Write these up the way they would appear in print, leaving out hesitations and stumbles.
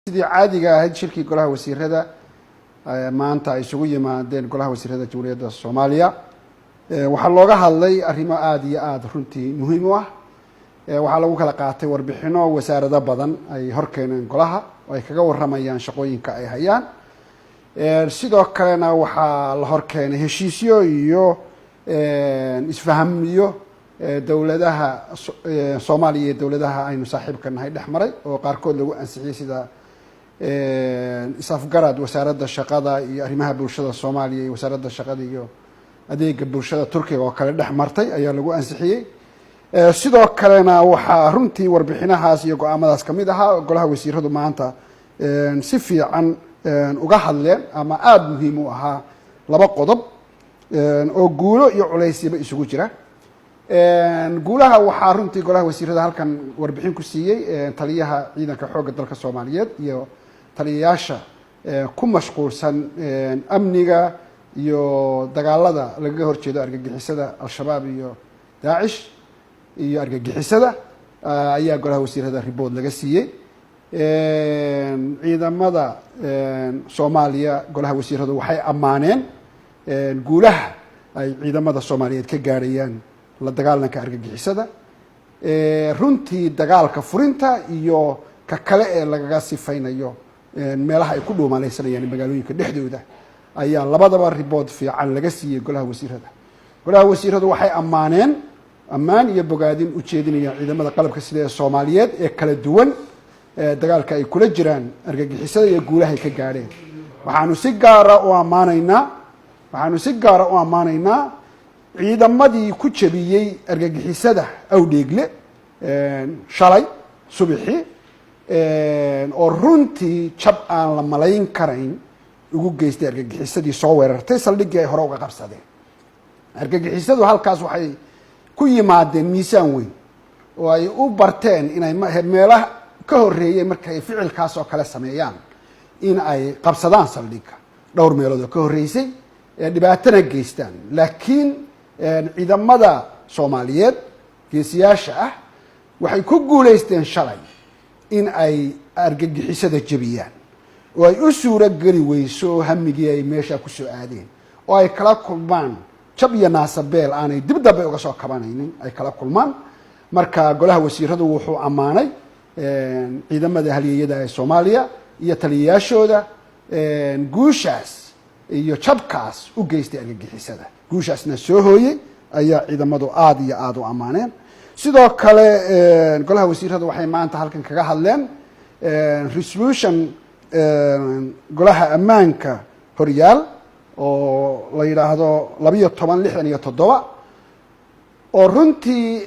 Sidii caadiga ahayd, shirkii golaha wasiirada maanta ay isugu yimaadeen golaha wasiirada Jamhuuriyadda Soomaaliya, waxaa looga hadlay arrimo aada iyo aada runtii muhiim u ah. Waxaa lagu kala qaatay warbixino wasaarado badan ay hor keeneen golaha oo ay kaga warramayaan shaqooyinka ay hayaan. Sidoo kalena waxaa la hor keenay heshiisyo iyo isfahamiyo dowladaha Soomaaliya iyo dowladaha aynu saaxiibka nahay dhex maray, oo qaarkood lagu ansixiyey, sida is-afgarad Wasaaradda Shaqada iyo Arrimaha Bulshada Soomaaliya iyo Wasaaradda Shaqada iyo Adeega Bulshada Turkiga oo kale dhex martay ayaa lagu ansixiyey. Sidoo kalena waxaa runtii warbixinahaas iyo go-aamadaas kamid ahaa golaha wasiiradu maanta si fiican uga hadleen ama aada muhiim u ahaa laba qodob oo guulo iyo culeysyaba isugu jira. Guulaha waxaa runtii golaha wasiirada halkan warbixin ku siiyey taliyaha ciidanka xoogga dalka Soomaaliyeed iyo taliyayaasha ku mashquulsan amniga iyo dagaalada lagaga horjeedo argagixisada Al-Shabaab iyo Daacish iyo argagixisada ayaa golaha wasiirada report laga siiyey. Ciidamada Soomaaliya, golaha wasiiradu waxay ammaaneen guulaha ay ciidamada Soomaaliyeed ka gaadhayaan la dagaalanka argagixisada, runtii dagaalka furinta iyo ka kale ee lagaga sifaynayo meelaha ay ku dhuumalaysanayaan magaalooyinka dhexdooda ayaa labadaba report fiican laga siiyey golaha wasiirada. Golaha wasiiradu waxay ammaaneen, ammaan iyo bogaadin u jeedinayaan ciidamada qalabka sida ee Soomaaliyeed ee kala duwan, dagaalka ay kula jiraan argagixisada iyo guulahay ka gaadheen. Waxaanu si gaara u ammaanaynaa ciidamadii ku jebiyey argagixisada Awdheegle shalay subixii, oo runtii jab aan la malayn karayn ugu geystay argagixisadii soo weerartay saldhiggii ay hore uga qabsadeen. Argagixisadu halkaas waxay ku yimaadeen miisaan weyn oo ay u barteen inay meelaha ka horreeyey markay ficilkaas oo kale sameeyaan in ay qabsadaan saldhigga dhowr meelood oo ka horreysay, dhibaatana geystaan. Laakiin ciidamada Soomaaliyeed geesiyaasha ah waxay ku guulaysteen shalay in ay argagixisada jebiyaan oo ay u suuro geli weyso hamigii ay meesha kusoo aadeen, oo ay kala kulmaan jab iyo naasabeel aanay dib dambe uga soo kabanaynin ay kala kulmaan. Marka golaha wasiiradu wuxuu ammaanay ciidamada halyeeyada ee Soomaaliya iyo taliyayaashooda guushaas iyo jabkaas u geystay argagixisada, guushaasna soo hooyey ayaa ciidamadu aada iyo aada u ammaaneen. Sidoo kale golaha wasiiradu waxay maanta halkan kaga hadleen resolution Golaha Ammaanka horyaal oo la yidhaahdo 1267, oo runtii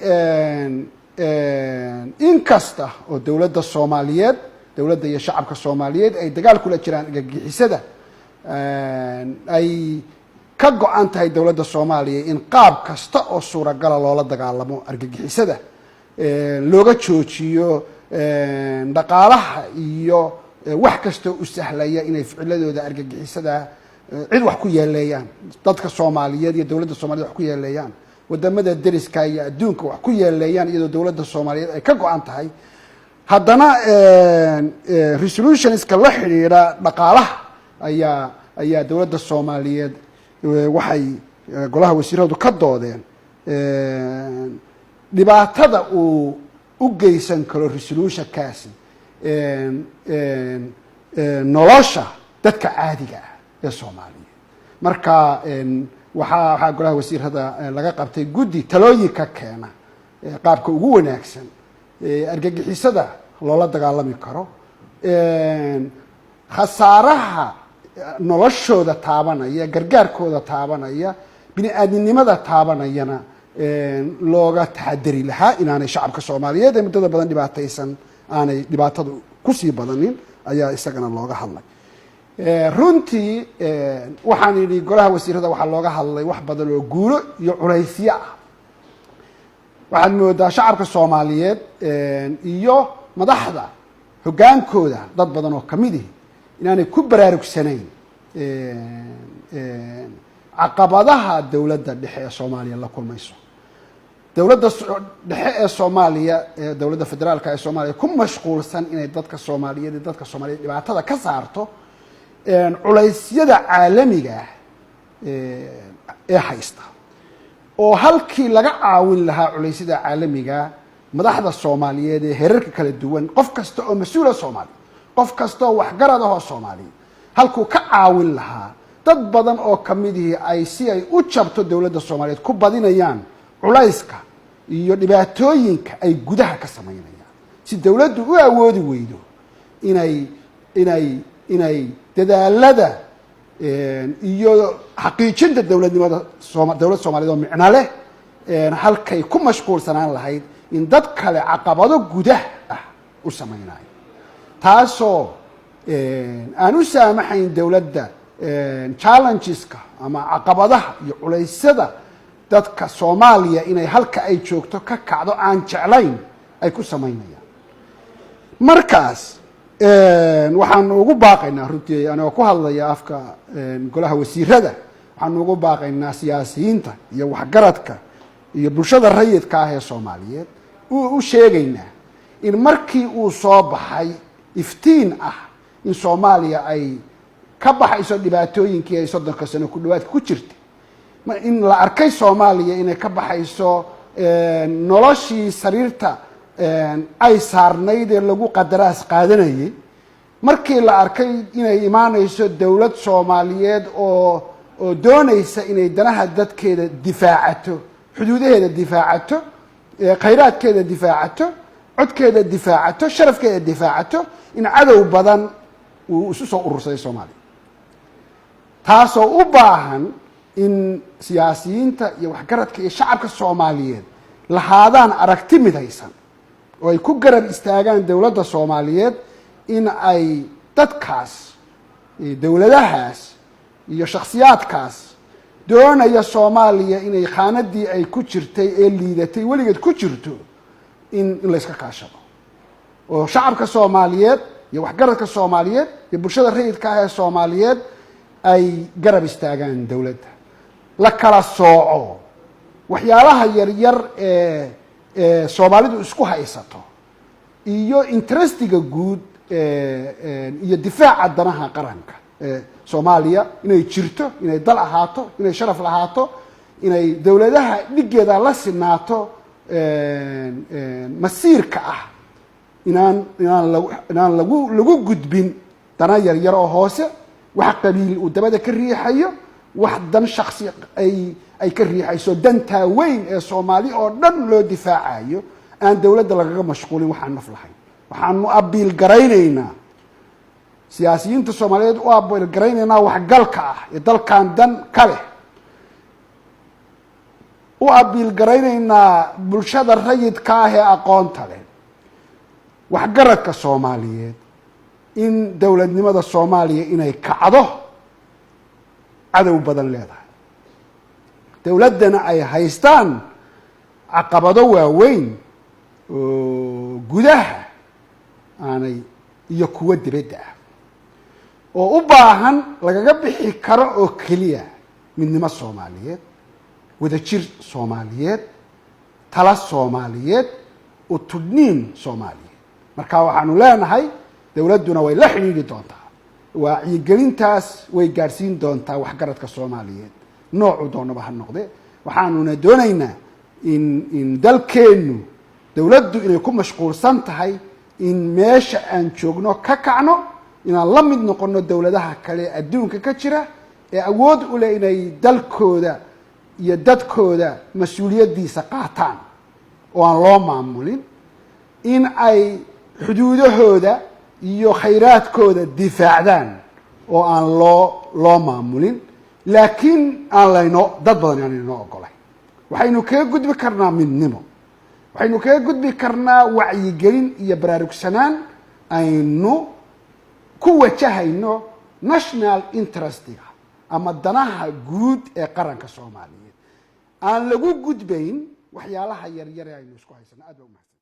in kasta oo dowladda Soomaaliyeed, dowladda iyo shacabka Soomaaliyeed ay dagaal kula jiraan argagixisada, ay ka go-an tahay dowladda Soomaaliya in qaab kasta oo suuragala loola dagaalamo argagixisada, looga joojiyo dhaqaalaha iyo wax kastoo u sahlaya inay ficiladooda argagixisada cid wax ku yeeleeyaan, dadka Soomaaliyeed iyo dowladda Somaliyed wax ku yeeleeyaan, wadamada deriska iyo adduunka wax ku yeeleeyaan, iyadoo dowladda Soomaaliyeed ay ka go-an tahay, haddana resolutionska la xidhiidha dhaqaalaha ayaa dowladda Soomaaliyeed waxay golaha wasiiradu ka doodeen dhibaatada uu u geysan karo resolutionkaasi nolosha dadka caadiga ah ee Soomaaliyeed. Marka waxaa golaha wasiirada laga qabtay guddi talooyinka keena qaabka ugu wanaagsan argagixisada loola dagaalami karo, khasaaraha noloshooda taabanaya, gargaarkooda taabanaya, bini aadminimada taabanayana looga taxadari lahaa inaanay shacabka Soomaaliyeed ee muddada badan dhibaataysan aanay dhibaatadu kusii badanin ayaa isagana looga hadlay. Runtii waxaan idhi golaha wasiirada waxaa looga hadlay wax badan oo guulo iyo culaysyo ah. Waxaad moodaa shacabka Soomaaliyeed iyo madaxda hoggaankooda dad badan oo kamid ihi inaanay ku baraarugsanayn caqabadaha dowladda dhexe ee Soomaaliya la kulmayso. Dowladda dhexe ee Soomaaliya, ee dowladda federaalka ee Soomaaliya, ku mashquulsan inay dadka Soomaaliyeed iyo dadka Soomaaliyeed dhibaatada ka saarto, culaysyada caalamiga ah ee haysta, oo halkii laga caawin lahaa culaysyada caalamiga, madaxda Soomaaliyeed ee heerarka kala duwan, qof kasta oo mas-uula Soomaaliya, qof kasta oo waxgarad ahoo Soomaaliya, halkuu ka caawin lahaa, dad badan oo kamidihii ay si ay u jabto dowladda Soomaaliyeed ku badinayaan culayska iyo dhibaatooyinka ay gudaha ka samaynayaan, si dowladdu u awoodi weydo inay dadaalada iyo xaqiijinta dowladnimada dowlad Soomaaliyed oo micno leh, halkay ku mashquulsanaan lahayd in dad kale caqabado gudah ah u samaynayo, taasoo aan u saamaxayn dowladda challengeska ama caqabadaha iyo culaysyada dadka Soomaaliya inay halka ay joogto ka kacdo aan jeclayn ay ku samaynayaan. Markaas waxaanu ugu baaqaynaa runtii, anigoo ku hadlaya afka golaha wasiirada, waxaanu ugu baaqaynaa siyaasiyiinta iyo waxgaradka iyo bulshada rayidka ah ee Soomaaliyeed, u sheegaynaa in markii uu soo baxay iftiin ah in Soomaaliya ay ka baxayso dhibaatooyinkii ay 30-ka sano ku dhawaadka ku jirtay, in la arkay Soomaaliya inay ka baxayso noloshii sariirta ay saarnayd ee lagu qadaraas qaadanayay, markii la arkay inay imaanayso dowlad Soomaaliyeed oo doonaysa inay danaha dadkeeda difaacato, xuduudaheeda difaacato, khayraadkeeda difaacato, codkeeda difaacato, sharafkeeda difaacato, in cadow badan uu isu soo urursaday Soomaaliya, taasoo u baahan in siyaasiyiinta iyo waxgaradka iyo shacabka Soomaaliyeed lahaadaan aragti midaysan oo ay ku garab istaagaan dowladda Soomaaliyeed in ay dadkaas, dowladahaas iyo shakhsiyaadkaas doonaya Soomaaliya inay khaanadii ay ku jirtay ee liidatay weligeed ku jirto in layska kaashado, oo shacabka Soomaaliyeed iyo waxgaradka Soomaaliyeed iyo bulshada rayidka ah ee Soomaaliyeed ay garab istaagaan dowladda, la kala sooco waxyaalaha yaryar ee Soomaalidu isku haysato iyo interestiga guud iyo difaaca danaha qaranka ee Soomaaliya, inay jirto, inay dal ahaato, inay sharaf lahaato, inay dowladaha dhiggeeda la sinaato masiirka ah, inaan lagu gudbin dana yaryar oo hoose, wax qabiil uu dabada ka riixayo, wax dan shaksi ay ka riixayso. Dantaa weyn ee Soomaali oo dhan loo difaacayo aan dowladda lagaga mashquulin waxaan naf lahayn. Waxaanu appeal garaynaynaa siyaasiyiinta Soomaaliyeed, u appeal garaynaynaa waxgalka ah ee dalkan dan ka leh, u appeal garaynaynaa bulshada rayidka ah ee aqoonta leh, waxgaradka Soomaaliyeed, in dowladnimada Soomaaliya inay kacdo cadow badan leedahay, dowladdana ay haystaan caqabado waaweyn oo gudaha aanay iyo kuwo dibadda ah, oo u baahan lagaga bixi karo oo keliya midnimo Soomaaliyeed, wadajir Soomaaliyeed, tala Soomaaliyeed, utudhniin Soomaaliyeed. Marka waxaanu leenahay dowladduna way la xidhiidhi doontaa, wacyigelintaas way gaadhsiin doontaa waxgaradka Soomaaliyeed noocu doonaba ha noqde. Waxaanuna doonaynaa in dalkeennu, dowladdu inay ku mashquulsan tahay in meesha aan joogno ka kacno, inaan la mid noqono dowladaha kale adduunka ka jira ee awood u leh inay dalkooda iyo dadkooda mas-uuliyaddiisa qaataan oo aan loo maamulin, in ay xuduudahooda iyo khayraadkooda difaacdaan oo aan loo maamulin, laakiin aan laynoo dad badan aan inoo ogolayn. Waxaynu kaga gudbi karnaa midnimo, waxaynu kaga gudbi karnaa wacyigelin iyo baraarugsanaan aynu ku wajahayno national interestiga ama danaha guud ee qaranka Soomaaliyeed, aan lagu gudbayn waxyaalaha yaryar ee aynu isku haysano. Aad baa umahadsan.